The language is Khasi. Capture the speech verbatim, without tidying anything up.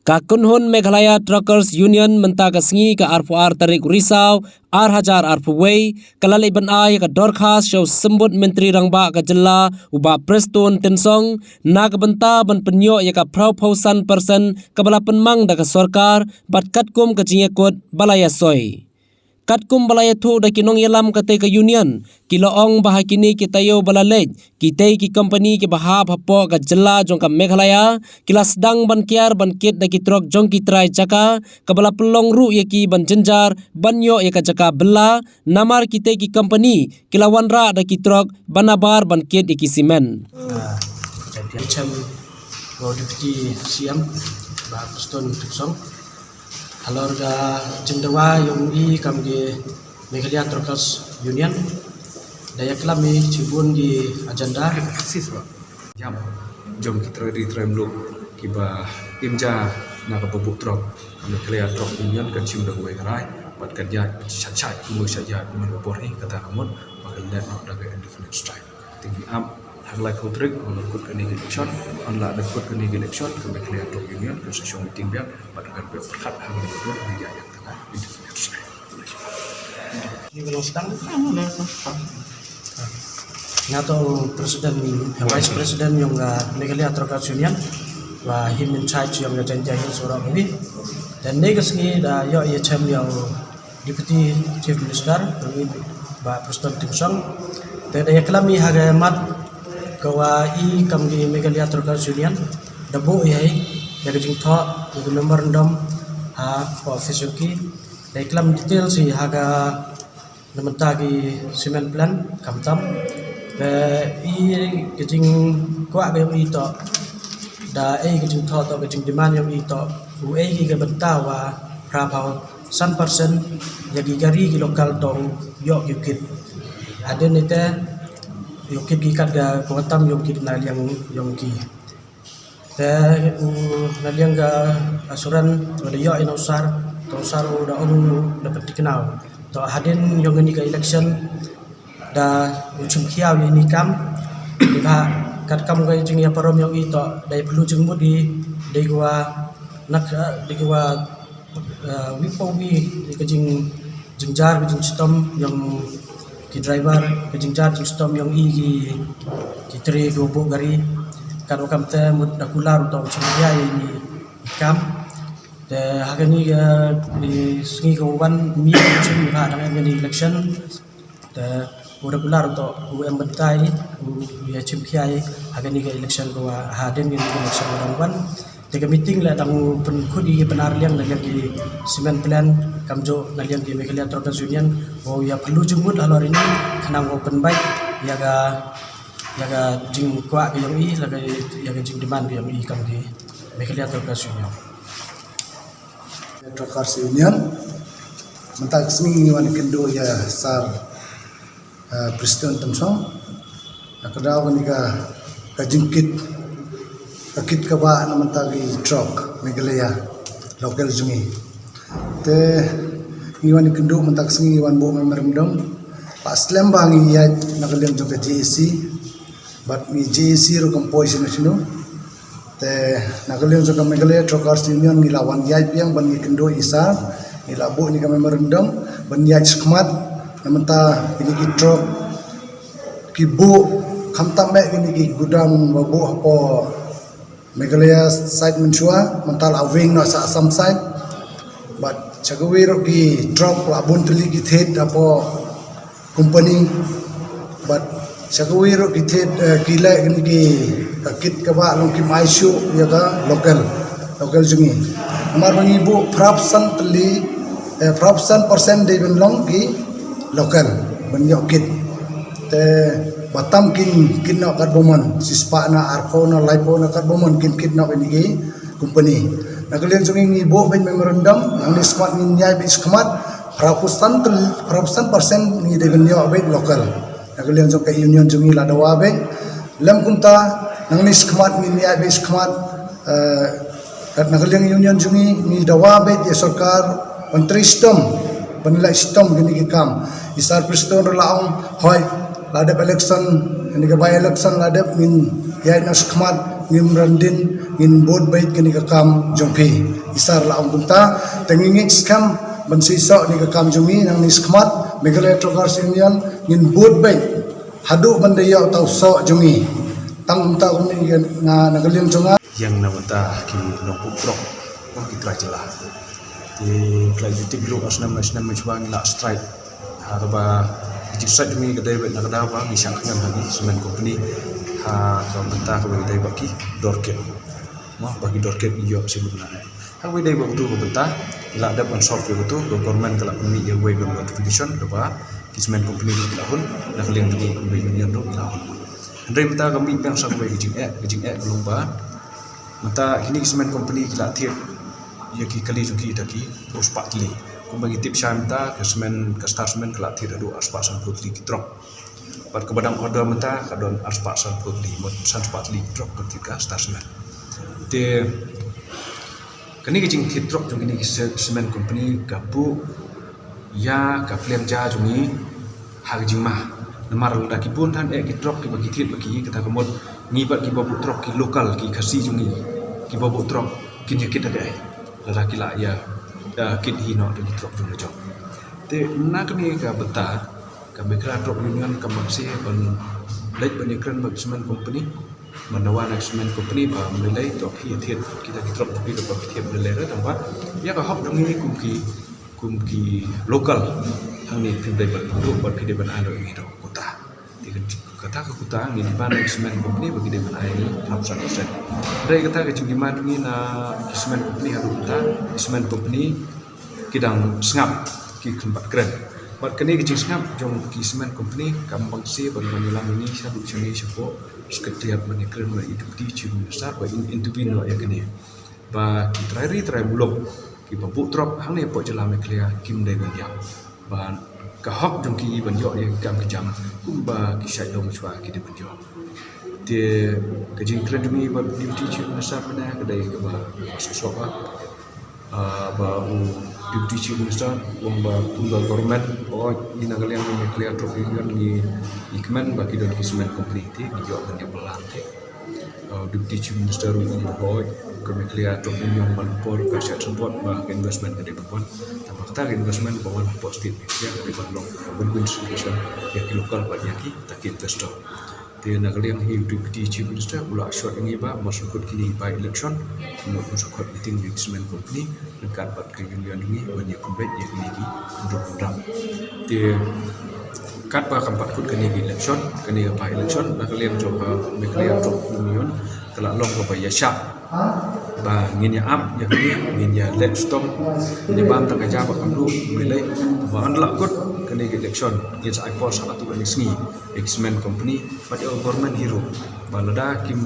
Ka kynhun Meghalaya Truckers Union mynta ka sngi ka arphew ar tarik u Risaw ar hajar arphew wei ka la leit ban ai ïa ka dorkhas sha u symbud Myntri Rangbah ka jylla u Bah Prestone Tynsong na ka bynta ban pynïoh ïa ka phra phew san persen kaba la pynmang da ka sorkar bad katkum ka jingïakut ba la ïasoi. Katkum ba la ïathuh da ki nongïalam katei ka union, ki la ong ba ha kine ki taïew ba la leit, kitei ki kompani kiba hap hapoh ka jylla jong ka Meghalaya ki la sdang ban kiar ban kit da ki trok jong ki trai jaka, kaba la pynlong ruh ïa ki ban jynjar ban ïoh ïa ka jaka bylla, namar kitei ki kompani ki la wanrah da ki trok ban nabar ban kit ïa ki simen. Ah, jadi macam Deputy C M, Bah Prestone Tynsong. Halor ka jingdawa yong i kam ki Meghalaya Truckers Union. Da ïaklam i shibun ki agenda. Sis ba. Jam. Jong ki trai ri trai mluk kiba im ja na ka buh trok. Meghalaya Truck Union kan shim da kawei ka rai. Bad kan ïaid shat shat kumno shat ïaid kumno ka por hi kata ka mut ba kan leh noh da ka indefinite strike. Te ngi ap ha ka laiphew tarik, ngan kut kane ka election, ngan lah da kut kane ka election, ka Meghalaya Truck Union kan sa shong meeting biang, bad kan pyrkhat ha kane ka por, ngi ïa ïa tang indefinite strike. Ni ka long stang. Nga to president, vice president yong ka Meghalaya Truckers Union, wa him in charge yong ka Jaintia Hills Surok ni. Dan ni ka sngi da ïoh ïa chem yong Deputy Chief Minister, Bah Prestone Tynsong. Te da ïaklam i ha ka mat ka wa i kam ki Meghalaya Truckers Union da buh i hai da ka jingthoh da ka memorandum ha office yong ki. Da ïaklam details i ha ka na mynta ki cement plant khamtam. Te i ka jingkwah ka yong i to da i ka jingthoh to ka jingdemand yong i to u ei ki ka bynta wa phra phew san percent ïa ki gari ki local tong ïoh ki kit. Hadien ite ïoh kit ki kat ka kongtam ïoh kit na liang yong ki. Te u na liang ka asuran u da ïoh i na u sar, to u sar u da ong u da pyntikna. To hadien yong ini ka election da u chim khia u ini kam. Ni ba kat kam ka jingïaparom yong i to da i plu jingmut i dei kwa nak dei kwa uh, wi pa wi ka jing jingjar ka jingshitom yong ki driver ka jingjar jingshitom yong i ki ki tri ki buh gari. Kat wa kam te mut da kular to chim ïa i ni kam. Te ha kani ka i sngi ka wan mi ka chim ni ba dang em ni election. Te u regular to u em bentai u ya chim khiai ha kani ka election ko ha den ni ka election ko dang wan. Te ka meeting la dang pynkhut i pynarliang na liang ki cement plant kamjo na liang ki Meghalaya Truckers Union. Ko ya perlu jumut halor ini khnang ko pynbai ya ka ya ka jingkwah ka yong i la ka ya ka jingdemand ka yong i kam ki Meghalaya Truckers Union. Truckers Union. Mynta ka sngi ngi wan kynduh ïa Sir uh, Prestone Tynsong. Na ka daw kani ka ka jingkit ka kit ka ba na mynta ki truck Meghalaya local jong ngi. Te ngi wan kynduh mynta ka sngi ngi wan buh memorandum. Pa slem ba ngi ïaid na ka liang jong ka J A C. Bad ngi J A C ruh kam poi shano shano. Te na ka liang jong ka Meghalaya Truckers Union ngi la wan ïaid biang ban ngi kynduh i Sir, ngi la buh ni ka memorandum ban ïaid shakhmat na mynta kini ki truck ki buh khamtam bad kini ki gudam ba buh hapoh Meghalaya side mynshuwa mynta la wing noh sha Assam side. Bad sha kawei ruh ki truck la bun tylli ki thied hapoh company. Bad sha kawei ruh ki thied eh, ki leh kini ki ka kit ka ba long ki mai shuh ïa ka local local jong ngi. Namar ba ngi buh phra phew san tylli eh, phra phew san percent dei ban long ki local ban ïoh kit. Te ba tam kin kit noh kat ba mon shispah na arphew na laiphew na kat ba mon kin kit noh kini ki company. Na ka liang jong ngi ngi buh bad memorandum nangne shakhmat ngin ïai bad shakhmat phra phew san tylli phra phew san percent ngi dei ban ïoh bad local. Na ka liang jong ka union jong ngi la dawa bad lem kumta nangne shakhmat ngin ïai bad shakhmat eh, kat na ka liang union jong ngi ngi dawa bad ïa sorkar ban trei shitom ban leh shitom kini ki kam. I Sir Prestone ruh la ong hoi la dep election kini ka by election la dep ngin ïai na shakhmat Ngim randin, ngin bud beit kane ka kam jong phi. I Sir la ong kumta, te ngi ngeit skhem ban seisoh kane ka kam jong ngi nangne shakhmat, Meghalaya Truckers Union, ngin bud beit haduh ban da ïoh uta u soh jong ngi. Tang kumta kumne nga na ka liang jong nga. Ïa na bynta ki nongbuh trok, ki trai jylla. Te kloi ju tip ruh, snem snem mynshwa ngi la strike. Ha kaba ki jingstrike jong ngi ka dei beit na ka daw ba ngi shah kynnoh ha ki cement company. Ha ka bynta kaba dei bad ki dor kit. Mo, ba ki dor kit ïoh shuh na. Ha kaba dei bad katu ka bynta, la dep ban solve ïa katu, ka government ka la pynmih ïa wei ka notification kaba ki cement company ki la hun, na ka liang jong ngi kum ka union ruh ki la hun. Hynrei mynta ka mih biang sa kawei ka jingeh, ka jingeh ka long ba mynta kine ki cement company ki la thied ïa ki kali jong ki da ki arspah tylli. Kumba ngi tip shai mynta ka cement, ka Star Cement ka la thied haduh arspah sanphew tylli ki trok. Bad kaba dang order mynta ka don arspah sanphew tylli, mut sanspah tylli ki trok ka thied ka Star Cement. Te kane ka jingthied trok jong kine ki ce-, cement company ka buh ïa ka pliang ja jong ngi ha ka jingma. Namar lada ki bun than eh ki trok kiba ki thied bad ki, kata ka mut ngi bad kiba buh trok, ki local, ki Khasi jong ngi, kiba buh trok kin ïa kit da kaei lada ki la ïa, ïa kit hi noh da ki trok jong la jong. Te na kane ka bynta ka Meghalaya Truck Union ka mangsa ban leit ban ïakren bad ki cement company. Mynta wan na ka cement company ba mynlei to phi thied kita ki trok, phi to ba phi thied mynlei re, tang ba ïa ka hok jong ngi kum ki, kum ki local hangne phi dei ban duh bad phi dei ban ai noh ïa ngi da ka quota. Te kata ka quota ngi demand na ka cement company ba ki dei ban ai ïa ngi hynriew percent. Hynrei kata ka jingdemand jong ngi na ka cement company haduh mynta, ka cement company ki dang sngap, ki khlem pat kren. Bad kane ka jingsngap jong ki cement company kam mangsa ban wan ïalam ïa ngi shaduh sha ngi shapoh Secretariat ban ïakren bad i Deputy Chief Minister ba in intervene noh ïa kane. Ba ki trai ri trai muluk kiba buh trok hangne hapoh jylla Meghalaya kim dei ban ïap. Ba ka hok jong ki ban ïoh ïa ki kam ki jam kumba ki shait long mynshwa ki dei ban ïoh. Te ka jingkren jong ngi bad Deputy Chief Minister mynne ka dei kaba sngewsih ba ah, ba u Deputy Chief Minister u ong ba kum ka government, oh, ngi na ka liang Meghalaya Truck Union ngi, ngi kmen ba ki don ki cement company te ngi ïoh ban ïa pynlong te. Ah, Deputy Chief Minister u ong ba hooid ka Meghalaya Truck Union man por ka shait support ba ka investment ka dei ban wan. Tang ba kata ka investment ba wan hapoh state Meghalaya ka dei ban long ka win-win situation ïa ki local bad ïa kita ki investor. Te na ka liang hi u Deputy Chief Minister u la assured ïa ngi ba mar shu kut kine ki by election, kumno kumno shu kut meeting ïa ki cement company ryngkat bad ka union jong ngi ban ïa pynbeit ïa kine ki khyndew khynrang. Te katba kam pat kut kane ka election, kane ka by election, na ka liang jong ka Meghalaya Truck Union ka la long kaba ïa shah ba ngin ïa ap ïa kane, ngin ïa leh shitom, ngin ïa bam tang ka jia ba kam duh, mynlei ba ynda la kut kane ka election ngin sa ai por sa katto katne sngi ïa ki cement company bad ïa ka government hi ruh ba lada kim